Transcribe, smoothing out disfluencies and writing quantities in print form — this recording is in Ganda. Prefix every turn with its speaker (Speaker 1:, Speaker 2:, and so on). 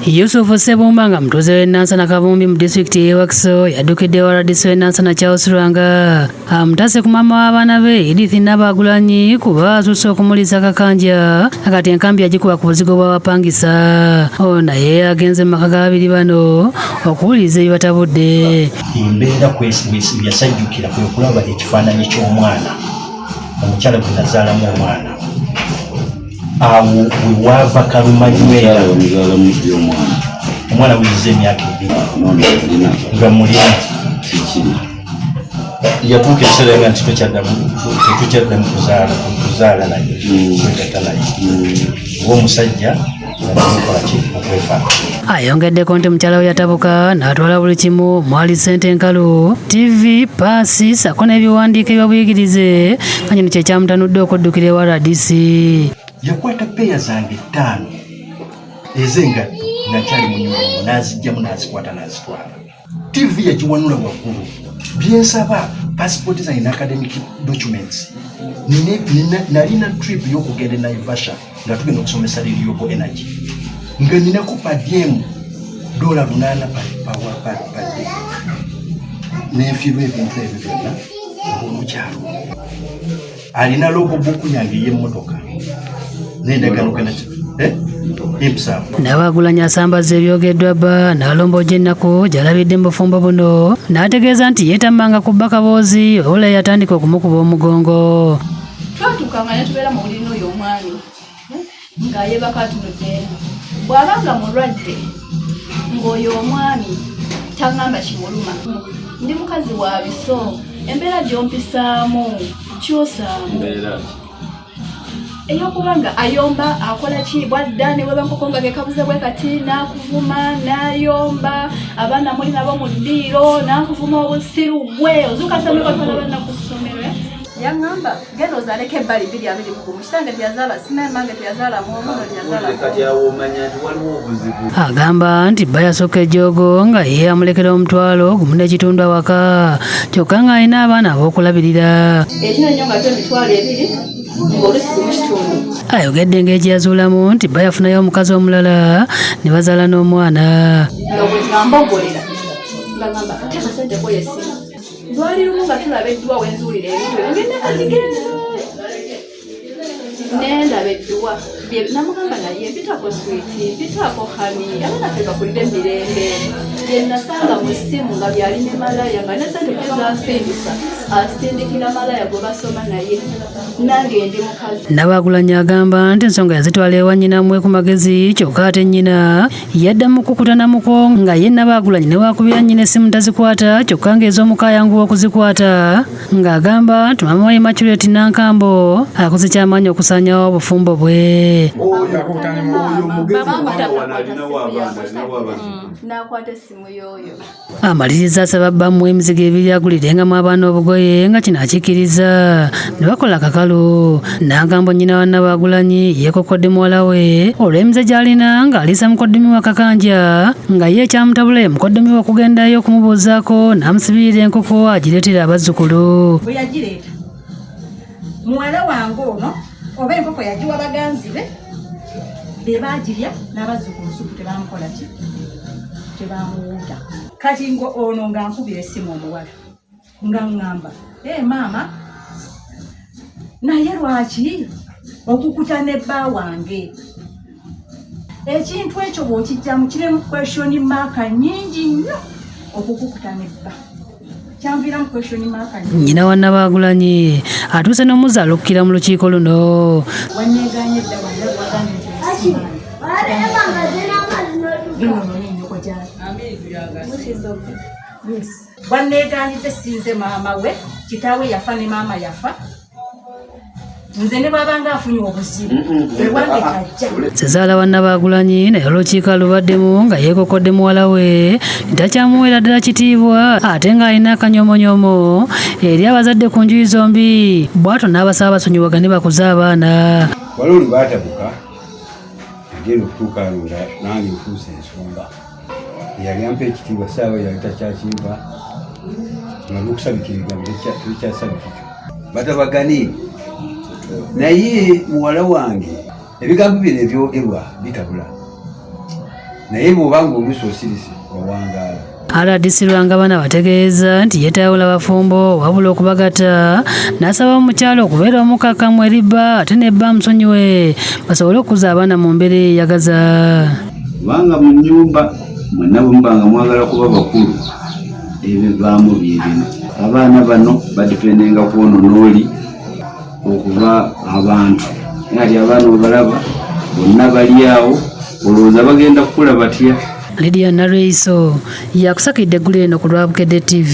Speaker 1: Yusufu Ssebumba nga mutuuze w'e Nansana Kabumbi mu disitulikiti y'e Wakiso yaddukidde wa RDC w'e Nansana Charles Lwanga amutaase ku maama w'abaana be Edith Nabaagulanyi kuba asusse okumuliisa kakanja kati enkambi yagikuba ku buzigo bw'abapangisa. Ono naye agenze mu maka g'ababiri bano okuwuliriza ebibatabudde.
Speaker 2: Embeera yasajjukira kwe kulaba ekifaananyi ky'omwana omukyala gwe nazaalamu omwana awo we waava kalumanywera omwana wiyiza emyaka 2 nga mulina yatuuka ekiseera nga nti tetukyaddamu kuzaala naye kwegatta naye oba omusajja
Speaker 1: Ayongeddeko nti mukyala we yatabuka n'atwala buli kimu omwali ssente enkalu, ttivi, paasi ssaako n'ebiwandiiko eby'obuyigirize nga kino kye kyamutanudde okuddukira ewa rdc.
Speaker 2: Yakwata ppeya zange ttaano ez'engatto nga nkyali mu nyumba omwo n'aziggyamu n'azikwata n'azitwala. Ttivi yagiwanula waggulu. Bye nsaba pasipooti zange ne academic documents. Nalina trip y'okugenda e Naivasha nga tugenda okusomesa renewable energy nga ninako per diem $8 per day. Nenfiirwa ebintu ebyo byonna olw'omukyalo. Alina logbook yange ey'emmotoka n'endagaano genda Imsa.
Speaker 1: Nabaagulanyi asambazza ebyogeddwa bba n'alombojja ennaku gy'alabidde mu bufumbo buno n'ategeeza nti yeetammanga ku bba kaboozi wabula yatandika okumukuba omugongo.
Speaker 3: Twatuukanga ne tubeera mu buliri n'oyo omwami nga yeebaka atunudde eno. Bw'aba nga mulwadde ng'oyo omwami taŋŋamba kimuluma. Ndi mukazi wa biso, embeera gy'ompisaamu kyusaamu. Ey'okuba nga ayomba akola ki bwadda ne bweba nkoko nga kekabuze bwe kati n'akuvuma n'ayomba abaana muli nabo mu ddiiro n'akuvuma obusiru gwe ozuuka sameko twala abaana ku ssomero. Yaŋŋamba genda ozaaleko ebbali 2021 kitange teyazaala simanyi mange teyazaala mwomu no teyazaala
Speaker 4: Kati awo omanya nti waliwo obuzibu.
Speaker 1: Agamba nti bba yasooka ejjoogo nga ye amulekera 1,500 awaka kyokka ng'alina abaana ab'okulabirira.
Speaker 3: Ekino nnyo nga kyo 20,000 ng'olusi gumu kitundu.
Speaker 1: Ayogedde engeri gye yazuulamu nti bba yafunayo omukazi omulala ne bazaala n'omwana.
Speaker 3: Nga bwe nga mbogolera nga ngamba teeka ssente kwoyo essimu. Lwali lumu nga tulaba edduwa we nzuulira ebintu ebyo ngenda kakigenze. Nendaba edduwa bye namugamba naye mpitaako swiiti mpitaako hani abaana ffe bakulire emirembe. Bye nasanga mu ssimu nga byali ne malaya nga ne ssente gye zansindisa asindikira malaya gwe basoma naye nange ndi mukazi.
Speaker 1: Nabaagulanyi agamba nti ensonga yazitwala ewa nnyina amuwe ku magezi kyokka ate nnyina yadda mu kukuta na muko nga ye Nabaagulanyi ne waakubira nnyina essimu tazikwata kyokka ng'ez'omuka ayanguwa okuzikwata ng'agamba nti maama we Immaculate Nankambo akoze ky'amaanyi okusaanyaawo obufumbo bwe.
Speaker 3: N'akwata essimu y'oyo.
Speaker 1: Amaliriza asaba bbammwe emizigo ebiri agulirengamu abaana obugoye nga kino akikkiriza ne bakola akakalu. Nankambo nnyina wa Nabaagulanyi yeekokkodde muwala we olw'emize gy'alina ng'aliisa mukoddomi wa Kakanja nga ye ekyamutabula ye mukoddomi we okugendayo okumubuuzaako n'amusibirira enkoko agireetera abazzukulu.
Speaker 5: Bwe yagireeta muwala wange ono oba enkoko yagiwa baganzi be be baagirya n'abazzukulu supu tebamukola ki tebamuwuuta. Kati ngo ono nga nkubira essimu omuwala nga ŋŋamba ee maama naye lwaki okukuta ne bba wange. Ekintu ekyo bw'okijjamu kirimu question mark nnyingi nnyo okukukuta ne bba. Kyanviiramu question mark nnyingi.
Speaker 1: Nnyina wa Nabaagulanyi atuuse n'omuzaalukukira mu lukiiko luno.
Speaker 5: Wanneegaanye dda wanne wagambye nti nsimaanyi. Genda onoonye ennyoko gy'ali. Yes. Wanneegaanidde sinze maama we, kitaawe yafa ne maama yafa. Nze ne bw'abanga afunye obuzibu, ewange tajja.
Speaker 1: Ssezaala wa Nabaagulanyi naye olukiiko alubaddemu nga yeekokkodde muwala we takyamuweera ddala kitiibwa ate ng'alina akanyoomonyoomo eri abazadde ku njuyi zombi bw'atyo n'abasaba basonyiwagane bakuze abaana.
Speaker 6: Waliwo lwe baatabuka agenda okutuuka wano nga nange nfuuse ensonga. Eyali ampa ekitiibwa ssaawa yali takyakimpa nga n'okusabika ebigambo tebikyasabikika. Batabagane naye muwala wange ebigambo bino ebyogerwa bitabula. Naye bw'oba nga oluusi osirise, owangaala.
Speaker 1: RDC Lwangabana bategeeza nti yeetayawula bafumbo wabula okubagatta, n'asaba omukyala okubeera omukakkamu eri bba ate ne bba amusonyiwe basobole okukuza abaana mu mbeera eyeyagaza.
Speaker 4: Kubanga mu nnyumba mwenna bwe muba nga mwagala kuba bakulu, ebivaamu bye bino. Abaana bano badipendinga ku ono n'oli okuba abantu, naye kati abaana obalaba bonna bali awo, olowooza bagenda kukula batya?
Speaker 1: Lydia Nalweyiso yakusakidde eggulu eno ku lwa Bukedde TV.